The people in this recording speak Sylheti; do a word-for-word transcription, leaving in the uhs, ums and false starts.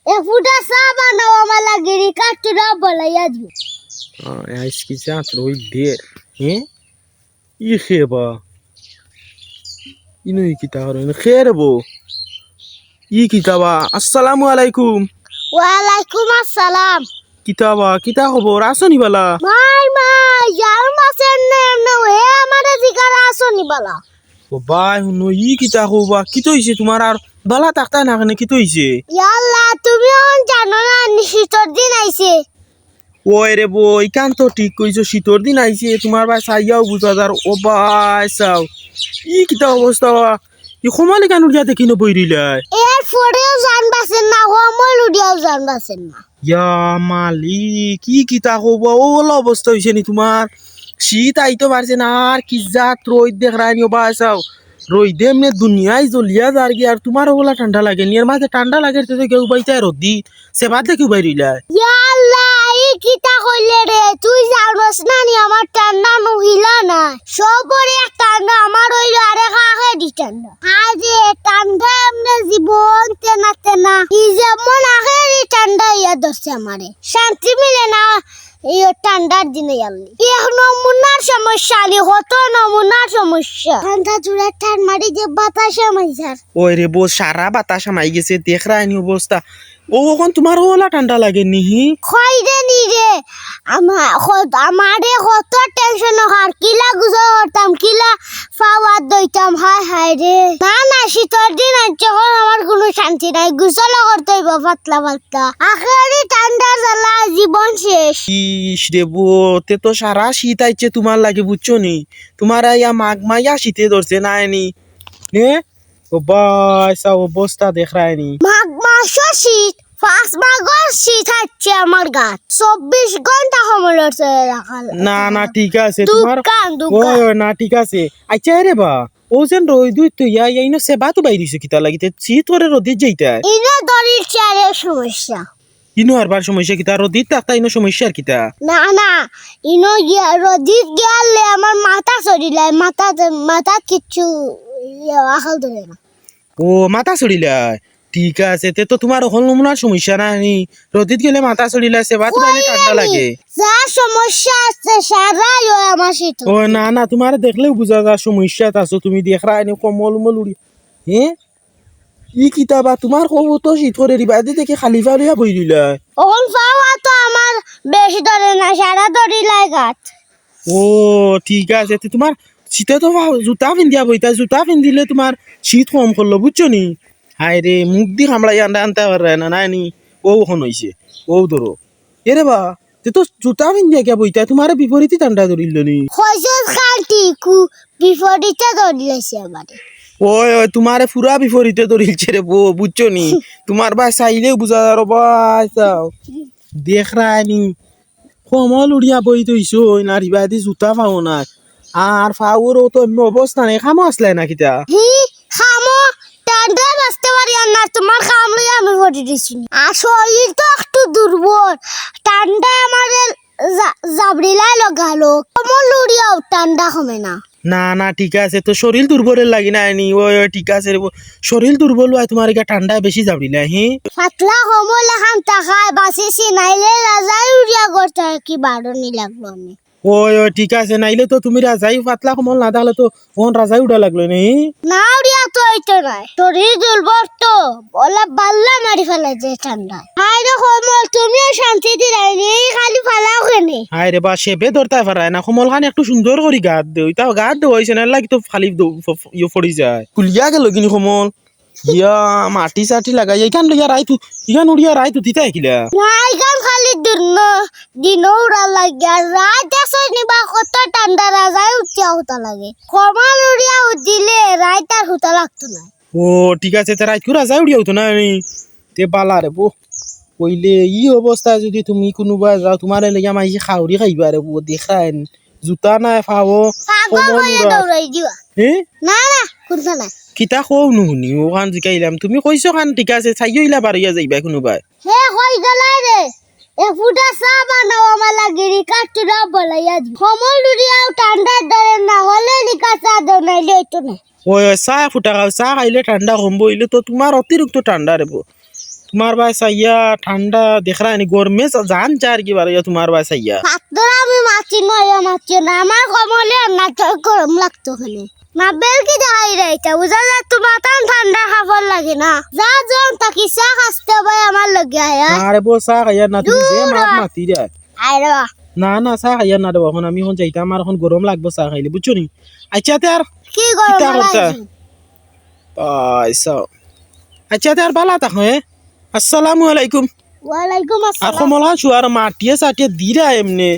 এক ফুটা চা বানাও আমার লাগি, রিকার তুলা বলাইয়া দিও। আহ, আইজ কি জাত রইদ দের, হ্যাঁ? ই খে বা? ইনো ই কিতা করো? ইনো খে রে বো? ই কিতা বা? আসসালামু আলাইকুম। ওয়ালাইকুম আসসালাম। কিতা বা? কিতা খবর? আছো নি বালা? মাই, মাই, জান বাসের নে এমনে, হে আমারে জিগার আছো নি বালা? ও বাই, হুনো, ই কিতা কও বা? কিতা অইছে তুমার? আর বালা থাকতায় না কেনে? কিতা অইছে? ইয়াল্লা, তুমি অখন জানো না নি, শীতর দিন আইছে। ওই রে বো, ইখান তো ঠিক কইছো, শীতর দিন আইছে, তুমার বায় চাইয়াও বুঝা যার। ও বাই, চাও, ই কিতা অবস্থা বা? ই কমল ইখান উড়িয়া দেখি না বই রইলায়। এর পরেও জান বাসের না, কমল উড়িয়াও জান বাসের না। ইয়া মালিক, ই কিতা কও বা? অউ অলা অবস্থা অইছে নি তুমার? শীত আইতো পারছে না, আর কি জাত রইদ দেখরায় নি। ও বাই চাও, রইদে এমনে দুনিয়াই জ্বলিয়া যারগি, আর তুমার অলা ঠান্ডা লাগে নি? এর মাঝে ঠান্ডা লাগে তো কেউ বাইতে রইদ দি, সে বাদ দেখি উবাই রইলায়। ইয়াল্লা, ই কিতা কইলে রে? তুই জানোস না নি আমার ঠান্ডা নহিলা না? সবরে এক ঠান্ডা, আমার অইলো আরেক আখেরি ঠান্ডা। আরে ঠান্ডা এমনে জীবন তেনা তেনা। ই যেমন আখেরি ঠান্ডা ইয়া ধরছে আমারে। শান্তি মিলে না এই ঠান্ডার দিনে ইয়াল্লি। এক নমুনার সমস্যা আলি, কত নমুনার সমস্যা। ঠান্ডা জুড়ে ঠান মারি যে বাতাস হামাই যার। ওই রে বো, সারা বাতাস হামাই গেছে, দেখরায় নি অবস্থা। ও, অখন তুমার অলা ঠান্ডা লাগে নি? কই রে নি রে, আমা-, ক-, আমারে কত টেনশন অর, কিলা গুজর করতাম, কিলা পাওয়ার দইতাম, হায় হায় রে। না, না, শীতর দিন আইছে, অখন আমার কুনু শান্তি নাই, গোসল করতে অইবো পাতলা পাতলা। আখেরি ঠান্ডার জ্বালা, জীবন শেষ। ইস রে বো, তে তো সারা শীত আইছে তুমার লাগি, বুঝছো নি? তুমার ইয়া মাঘ মাইয়া শীতে ধরছে না নি? নে? ও বাই, সব অবস্থা দেখরায় নি। মাঘ মাসর শীত, পাঁচ মাঘর শীত আইছে আমার গাত। চব্বিশ ঘন্টা কমলর তলে রাখা লাগে। না, না, ঠিক আছে, তুমার দুকান, দুকান। ওই, ওই, না, ঠিক আছে। আচ্ছা রে বা, অউ যেন রইদ উঠতো, ইয়া, ইয়া, ইনো সেবাত উবাই রইছো কিতা লাগি? তে শীত করে রইদে যাইতায়। ইনো দড়ির চেয়ারের সমস্যা। ইনো আরবার সমস্যা কিতা? রইদে থাকতা ইনো সমস্যা আর কিতা? না, না, ইনো গিয়া, রইদে গেলে আমার মাথা চড়িলায়, মাথা, মাথা কিচ্ছু ইয়ে, আখল ধরে না। ও, মাথা চড়িলায়? ঠিক আছে, তে তো তুমার অকল নমুনার সমস্যা না নি? রইদে গেলে মাথা চড়িলায়, সেবাত উবাইলে ঠান্ডা লাগে। যা সমস্যা আছে, সারাই অয় আমার শীত। ও না, না, তুমারে দেখলেউ বুঝা যার সমস্যাত আছো তুমি, দেখরায় নি কমল উমল উড়ি। হ্যাঁ? ই কিতা বা, তুমার কত শীত করে রে বা, এদি দেখি খালি পাও লইয়া বই রইলায়। অখন পাওয়া তো আমার বেশি ধরে না, সারা ধরিলায় গাত। ও, ঠিক আছে, তে তুমার শীতে তো পাও জুতা পিন্দিয়া বইতায়, জুতা পিন্দিলে তুমার শীত কম করলো, বুঝছো নি? হায় রে, মুখ দি কামড়াইয়া আনতে পাররায় না, নায় নি? অউ অখন অইছে, অউ ধরো। এরে বা, তে তো জুতা পিন্দিয়া কিয়া বইতায়, তুমারে বিপরীতে ঠান্ডা ধরিলো নি? কইছস খান ঠিক, বিপরীতে ধরিলাইছে আমারে। ওই, ওই, তুমারে পুরা বিপরীতে ধরিলছে রে বো, বুঝছো নি? তুমার বায় চাইলেউ বুঝা যার, ও বাই চাও। দেখরায় নি, কমল উড়িয়া বই থইছো, নারি বাদি জুতা পাও না। আর পাওরও তো এমনে অবস্থা নাই, কামো আছলায় না কিতা? হি, কামো, ঠান্ডায় বাঁচতে পারি আর না, তুমার কাম লইয়া আমি পড়ি দিছি। আর শরীর তো একটু দুর্বল, ঠান্ডায় আমারে জা-, জাবড়িলায় লগালো। কমল উড়িয়াও ঠান্ডা কমে না। না, না, ঠিক আছে, তো শরীর দুর্বলের লাগি নায় নি, ওই, ওই, ঠিক আছে রে বো। শরীর দুর্বল অয় তুমার ইগা ঠান্ডায় বেশি জাবড়িলায়, হি? পাতলা কমল এখান থাকায় বাঁচিছি, নাইলে রাজাই উড়িয়া গড় থাকি বারনি লাগলো নি। ওই, ওই, ঠিক আছে, নাইলে তো তুমি রাজাই পাতলা কমল না থাকলে তো অখন রাজাই উড়া লাগলো নি। না উড়িয়া তো অইতো নায়, শরীর দুর্বল তো, বলে বাল্লা মারি ফালায় যে ঠান্ডায়। হায় রে কমল, তুমিও শান্তি দিরায় নি, খালি ফালাও কেনে? হায় রে বা, সেবে ধরতায় পারায় না, কমল খান একটু সুন্দর করি গাত দেও, ইতা গাত দেও অইছে না, লাগি তো খালি দৌ-, ফ-, ফ-, ইয়ে পড়ি যায়। খুলিয়া গেল কিনি কমল? ইয়া, মাটি চাটি লাগাই, ইখান লইয়া রাইত উ-, ইখান উড়িয়া রাইত উঠিতায় কিলা? না, ইখান খালি দিন, দিনো উড়া লাগে, আর রাইত আছে নি বা কত ঠান্ডা, রাজাই উঠিয়া হুতা লাগে। কমল উড়িয়া উঠিলে রাইত আর হুতা লাগতো নায়। ও, ঠিক আছে, তে রাইতকু রাজাই উড়িয়া হুতো না নি? তে বালা রে বো। অইলে ই অবস্থায় যুদি তুমি কুনুবায় যাও, তুমারে লইয়া মাইনষে খাউরি খাইবা রে বো, দেখরায় নি। জুতা নাই, পাও, পাগল কমল অইয়া উড়া। দৌড়াই দিবা। হে? না, না, কুন্তা নাই। কিতা কও নুহুনি, অখান জিকাইলাম। তুমি কইছো খান ঠিক আছে, চাইও ইলা বারইয়া যাইবা কুনুবায়। হে কই গেলায় রে? এক ফুটা চা বানাও আমার লাগি, রিকার তুলা বলাইয়া দি। কমল উড়িয়াও ঠান্ডার ধরে না, অইলে রিকা চা দেও, নাইলে অইতো না। ওই, ওই, চা ফুটা খাও, চা খাইলে ঠান্ডা কমবো, অইলে তো তুমার অতিরিক্ত ঠান্ডা রে বো। তুমার বায় চাইয়া ঠান্ডা দেখরায়নি, গরমে জা-, জান যারগি বারইয়া তুমার বায় চাইয়া। পাত্তর আমি মাতিমু, ইয়া মাতিও না, আমার কমলে না তো গরম লাগতো কেনে। মাবেল কি দেখাই রে ইটা, বুঝা যায় তুমার তান ঠান্ডা কাপড় লাগে না। যা যাও, তা কি চা খাইতে ভাই আমার লগে আয়া। আরে বো, চা খাইয়ার না, তুমি যে দূর মাত হ। মাতিরায়। আরে বা। না, না, চা খাইয়ার না রে বা, অখন আমি অখন যাইতাম, আমার অখন গরম লাগবো চা খাইলে, বুঝছো নি? আইচ্ছা, তে আর কি গরম কিতা করতা? লাগছে? আইচ্ছা। আইচ্ছা, তে আর বালা থাকো, হে? আসসালামু আলাইকুম। ওয়ালাইকুম আর আসসালাম। কমলা শুয়ার মাটিয়ে সাটিয়ে দিরা এমনে।